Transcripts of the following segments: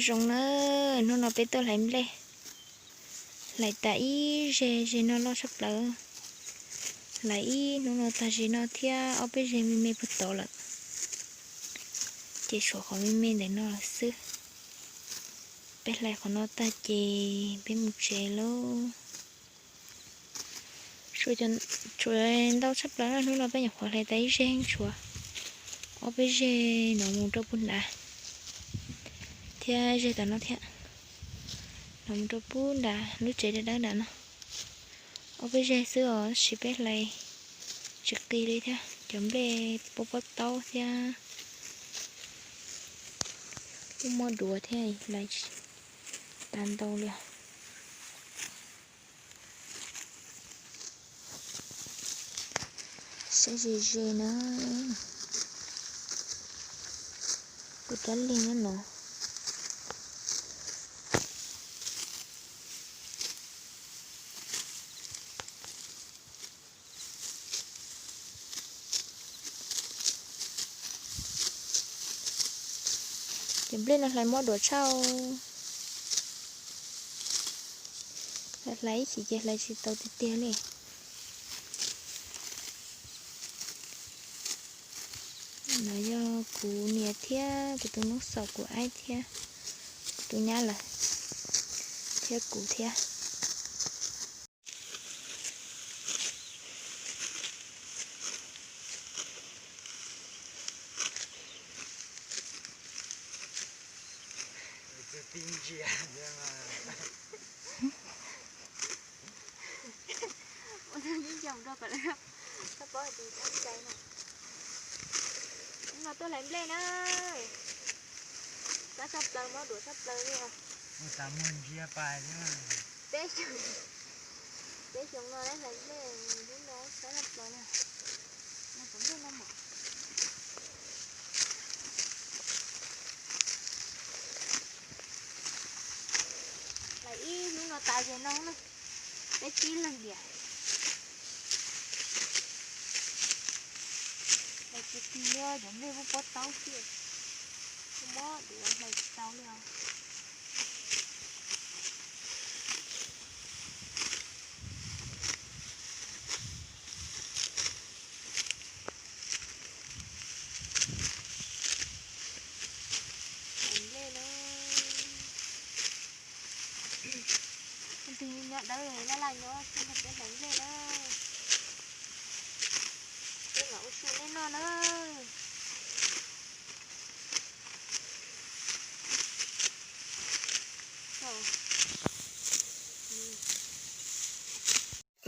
Zoo na, hnub no peb tuaj hlais nplej, hlais tas ib zeg, zeg no loj tshaj plaws. Hlais ib hnub no tag zeg no thiab ob peb zeg me me puag tod lawm, ces tshuav qhov me me ntawm no lawm xwb. Peb hlais qhov no tag ces peb mus tsev lauj. Tshuav ntau tshaj plaws, hnub no peb nyuam qhuav hlais tas ib zeg, tshuav ob peb zeg no mus rau puag nrad thiab zeg tom no thiab, no mus rau puag nrad lub tsev dawb dawb nrad no. Ob peb zeg xwb os, tab sis peb hlais tsis qis li thiab, cov nplej pob pob taub thiab, kuj muab duav thiab, hlais tas ntau li os. Saib ze ze na, kuj rab leeg na no. Ces nplej no hlais mob duav tshaj. Hlais ib chim ces hlais tsis tau tiag tiag li. No yog kuv niam thiab kuv tus noob xaus, kuv aib thiab kuv tus nyab lawm, thiab kuv thiab. Ua ib yam nrog kom lawv txhob paub hais tias kab cai no. Hnub no tuaj hlais nplej na, kab tshaj plaws, mob duav tshaj plaws li os. Peb xyoo, peb xyoo no hlais nplej, hnub no kab tshaj plaws na. No puv nplej no mas. Hlais ib hnub no tas ze no na, peb tib leeg diam. Hlais tsis tig li, cov nplej pob pob taub xwb, mob duav hlais tsis tau li os. Tus nyob dawb laj laj nyob, peb hlais nplej na, peb mam ua su nej noj na.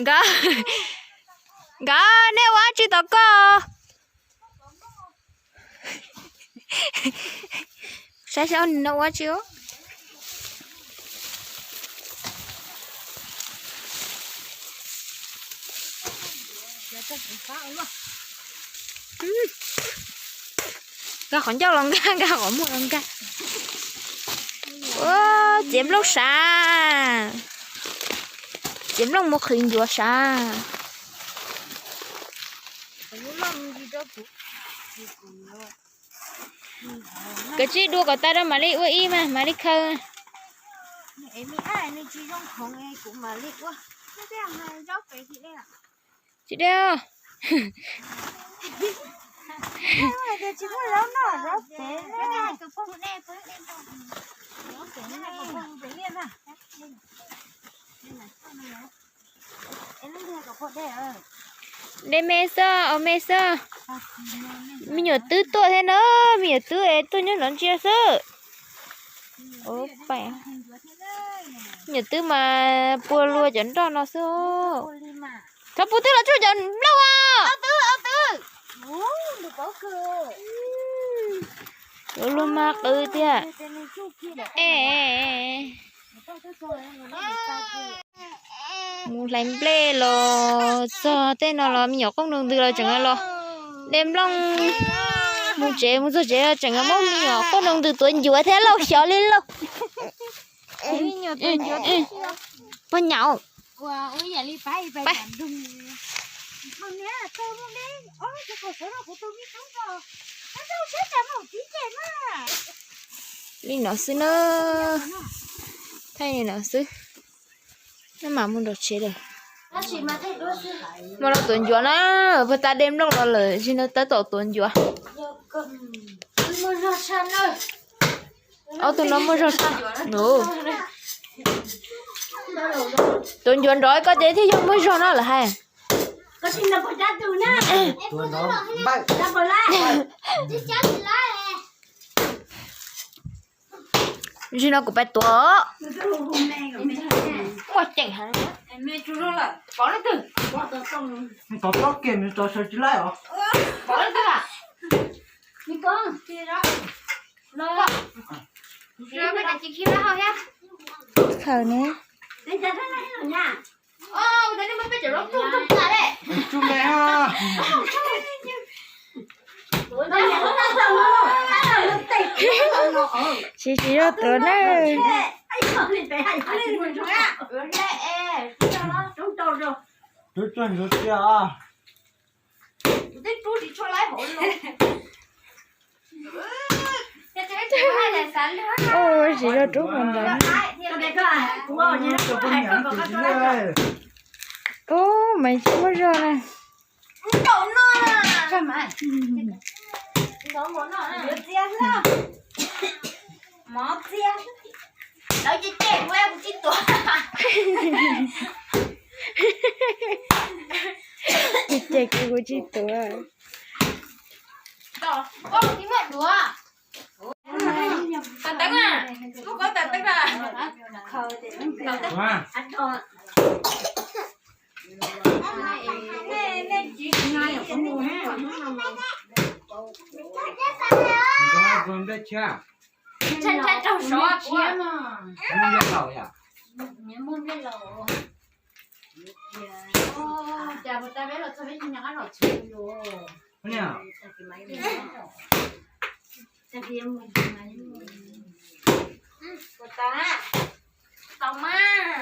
Nkawd, nkawd, nej ua dab tsi tom koj? Saib saib no ua dab tsi. Nkag qhov ncauj los nkag, nkag qhov muag los nkag. Ua, txiav nplooj sav, txiav nplooj mus qhwv ncuav sav. Kav tsij dua kom tag rau mam li ua ib mas mam li khaws. Tsis dej. Dej me xwb, au me xwb. Me nyuam twb tuaj thiab na, me nyuam twb es tuaj nyob nov ntsia xwb. Me nyuam twb mas puag luag cov nroj no xwb. Thaum puag twg los tsuj cov nplooj os. Cov luag mas qw tiag. Mus hlais nplej los txog tej no los me nyuam qoob nroo ntws los tseem los de nplooj. Mus tsev, mus txog tsev los tseem muab me nyuam qoob nroo ntws tuav ncuav thiab lauj, xyov li lauj. Pog nyam. Li no xwb na, thaij li no xwb, neb mam mus nram tsev lawm. Muaj lub tuav ncuav na, puag ta dej nplooj los lawm, tsis no tab tom tuav ncuav. Ob tug no muaj zog tshaj. Tuav ncuav nrov koj ces thiaj yog muaj zog no lawm hais. Zim no kuv pais tuav. Muaj ceem heev. Tov tsob kiag nws tso sawv tsis laib os. Khaws ne. Tsis tsis zog tuav na. Rub tsuag ntsuav cia. Ua tsis zog rub mus ntawd. Ub, mas tsis muaj zog na. Ces ces kuv tsis tuav. Tam teeb, muaj koj tam teeb na. Ntshai ntshai raug sov kuv. Tau mas.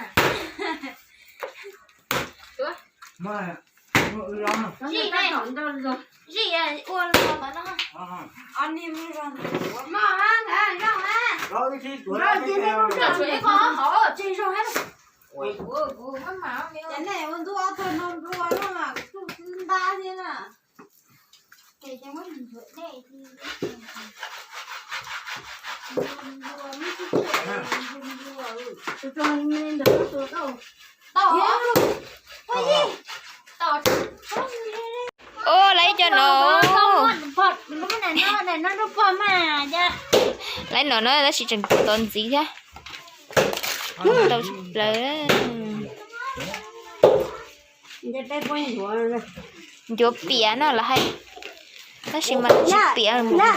Zij ne, zij ua los tod no. Mog, ntawd zoo na. Tsuav ib qho hauv tseg zoo na. Kuv, kuv maj mam li. Ces nej ua ntu ob tug no nplua no mas kuv tsuj xwb ntab thiab na. Ua, lawv ib co no. Lawv no na tab sis tseem tov ntxiv thiab. Tau tsis plaws. Ncuav piam no los hais, tab sis mas tsis piam mus laus.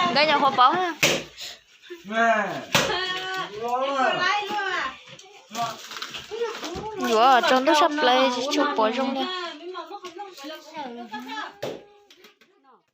Nkawd nyuam qhuav paub. Yuav tsaus ntuj saj plaws tsis tshua pom zoo li.